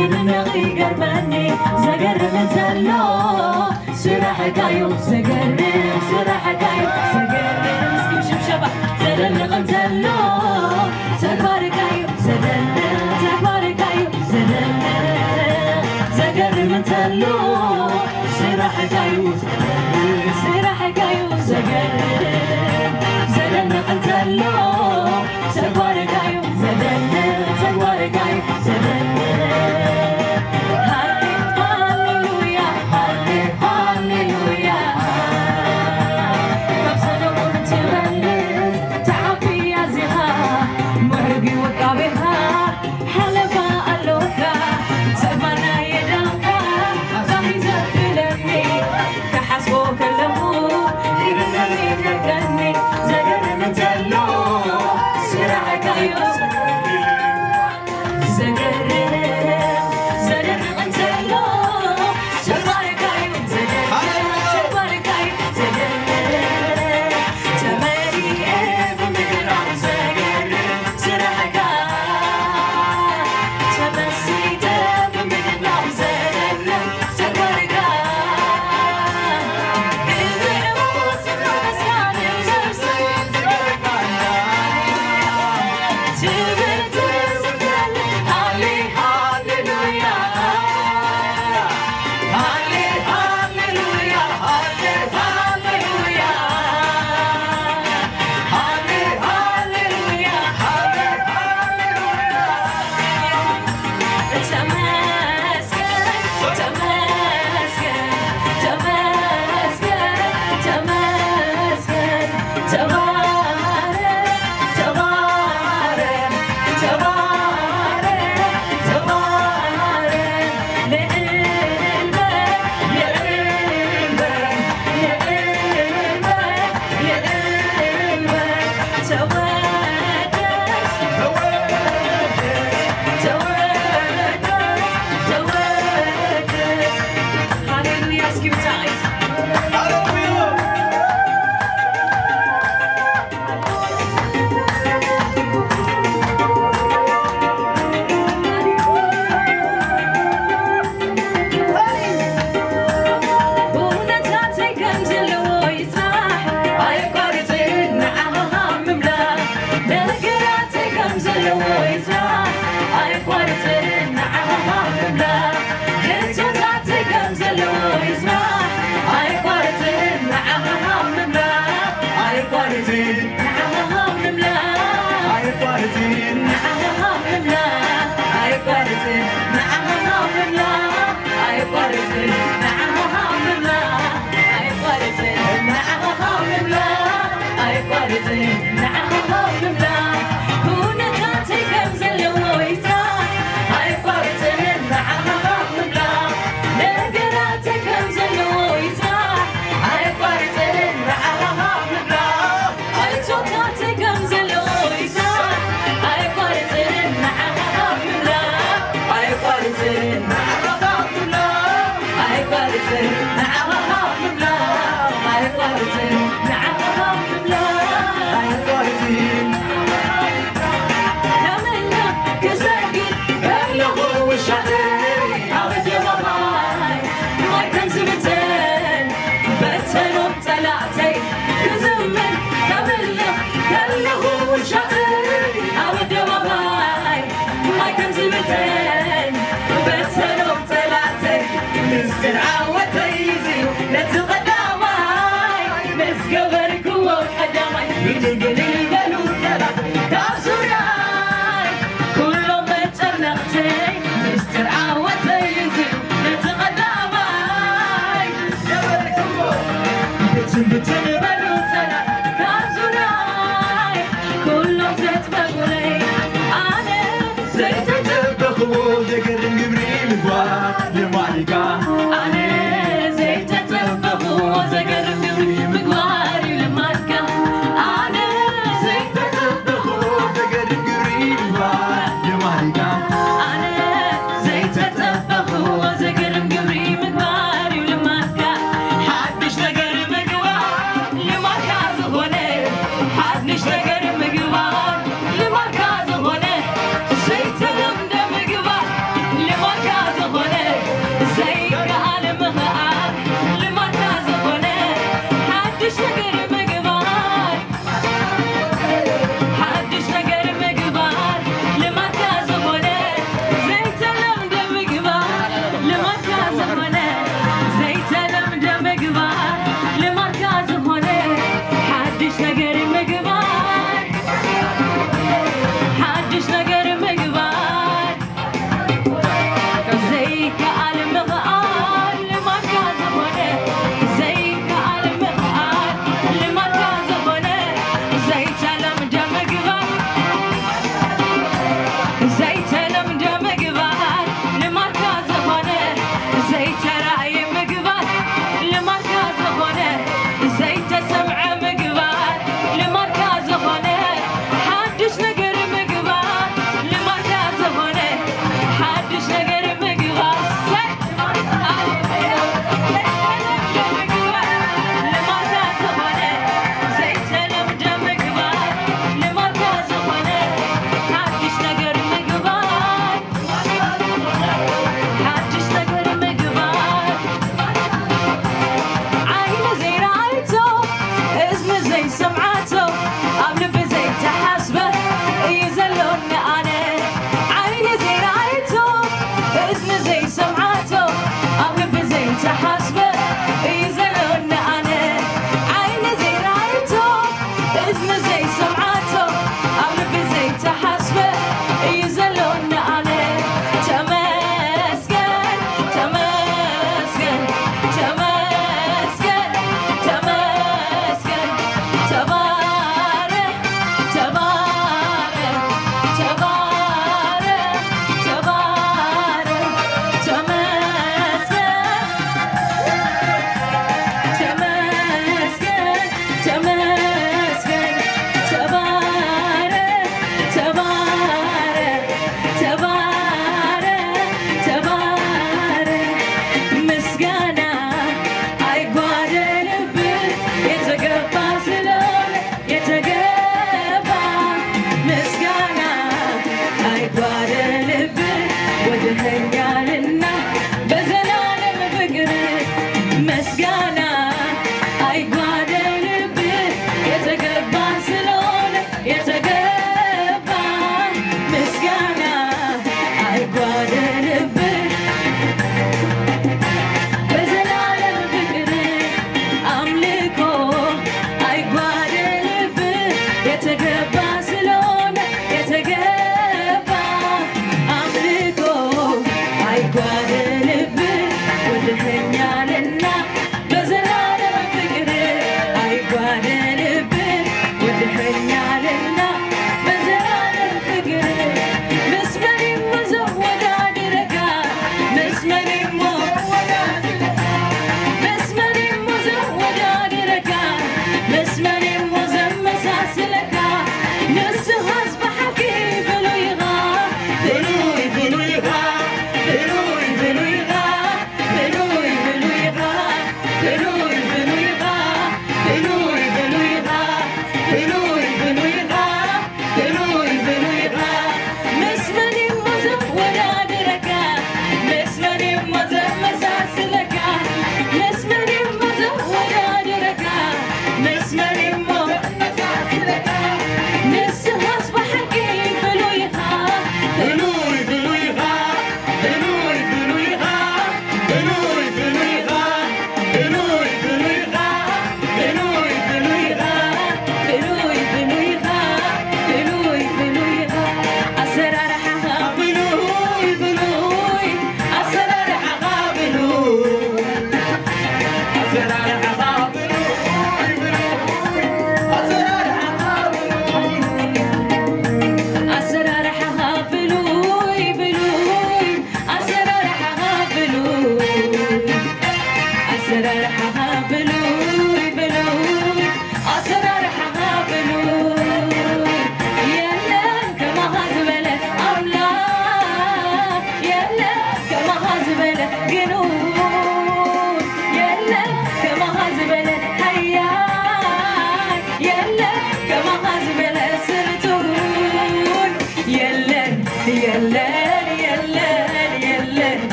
ይድነቕ ይገርመኒ ዘገርም እንተሎ ስራሕካ እዩ ዘገርም ስራሕካ እዩ ዘገርም እስኪ ብሽብሸባ ዘደንቕ እንተሎ ተግባርካ እዩ ዘደንቕ ተግባርካ እዩ ዘደንቕ ዘገርም እንተሎ ስራሕካ እዩ ስራሕካ እዩ ዘገርም ዘደንቕ እንተሎ ተግባርካ እዩ ዘደንቕ ተግባርካ እዩ ዘደንቕ ሃሌ ሃሌሉያ ሃሌ ሃሌሉያ ካብ ሰሎሞን ትበልፅ ተዓብያ ዚኻ ምዕሩግ ውቃቤኻ ሓለፋ ኣሎካ ተግባርና የዳንካ ባህ ዘብለኒ ክሓስቦ ከለኹ ይድነቕ ይድነቀኒ ዘገርም እንተሎ ስራሕካ እዩ ዘገርም ዘደንቕ እንተሎ ተግባርካ እዩ ዘደንቕ ተግባርካ እዩ ዘደንቕ ተመሊአ ብምግራም ዘገርም ስራሕካ ተመሲጠ ብምድናቕ ዘገርም ተግባርካ እዚ ዕሙት መንፈስካ ትብል ትዝምራለ ሃሌ ሃሌሉያ ሃሌ ሃሌሉያ ሃሌ ሃሌሉያ ሃሌ ሃሌሉያ ሃሌ ሃሌሉያ ተመስገን ተመስገን ተመስገን ተመስገን ተባረክ ተባረክ ተባረክ ተባረክ ልዕል በል ልዕል በል ልዕል በል ልዕል በል ተወደስ ተወደስ ተወደስ ሃሌሉያ እስኪ ብታቂት ሃሌሉያ። ኩነታተይ ከም ዘለዎ ይፅናሕ ኣይቋርፅን ንዓኻ ምምላኽ ነገራተይ ከም ዘለዎ ይፅናሕ ኣይቋርፅን ንዓኻ ምምላኽ ሕቶታተይ ከም ዘለዎ ይፅናሕ ኣይቋርፅን ንዓኻ ምምላኽ ኣይቋርፅን ንዓኻ ምምላኽ ኣይቋርፅን ንዓኻ ምምላኽ ኣይቋርፅን ንዓኻ ምምላኽ ኣይቋርፅን ንዓኻ ምምላኽ ኣይቋርፅን ንዓኻ ምምላኽ ኣይቋርፅን ንዓኻ ምምላኽ ኩነታተይ ከም ዘለዎ ይፅናሕ ኣይቋርፅን ንዓኻ ምምላኽ ነገራተይ ከም ዘለዎ ይፅናሕ ኣይቋርፅን ንዓኻ ምምላኽ ሕቶታተይ ከም ዘለዎ ይፅናሕ ኣይቋርፅን ንዓኻ ምምላኽ ኣይቋርፅን ንዓኻ ምምላኽ ኣይቋርፅን ንዓኻ ምምላኽ ኣይቋርፅን ንዓኻ ምምላኽ ኣይቋርፅን ከመልኽ ክሰግድ ከለኹ ውሻተይ ኣብ ኣደባባይ ማይ ከም ዝብተን በተኖም ፀላእተይ ክዝምን ከምልኽ ከለኹ ውሻተይ ኣብ ኣደባባይ ማይ ከም ዝብተን በተኖም ፀላእተይ ምስጢር ዓወተይ እዩ ነቲ ቀዳማይ ምስ ገበርክዎ ቀዳማይ ብትግል በሉ ጠላት ካብ ዙርያይ ኩሎም መጨነቕተይ ምስጢር ዓወተይ እዩ ነቲ ቀዳማይ ገበርክዎ ብትን ብትን በሉ ጠላት ካብ ዙርያይ ኩሎም ዘጥበቡለይ ኣነ ዘይተፀበኽዎ ዘገርም ግብሪ ምግባር ልማዲካ ኣነ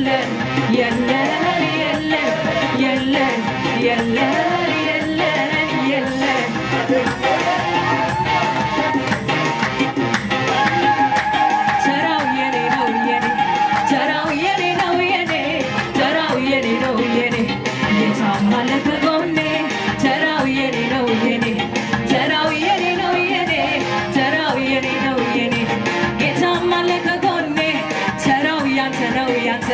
የለም የለም የለም የለም የለም የለም የለም። ተራው የኔ ነው የኔ፣ ተራው የኔ ነው የኔ፣ ተራው የኔ ነው የኔ፣ ጌታም አለ ከጎኔ። ተራው የኔ ነው የኔ፣ ተራው የኔ ነው የኔ፣ ተራው የኔ ነው የኔ፣ ጌታም አለ ከጎኔ። ተራው ያንተ ነው ያንተ።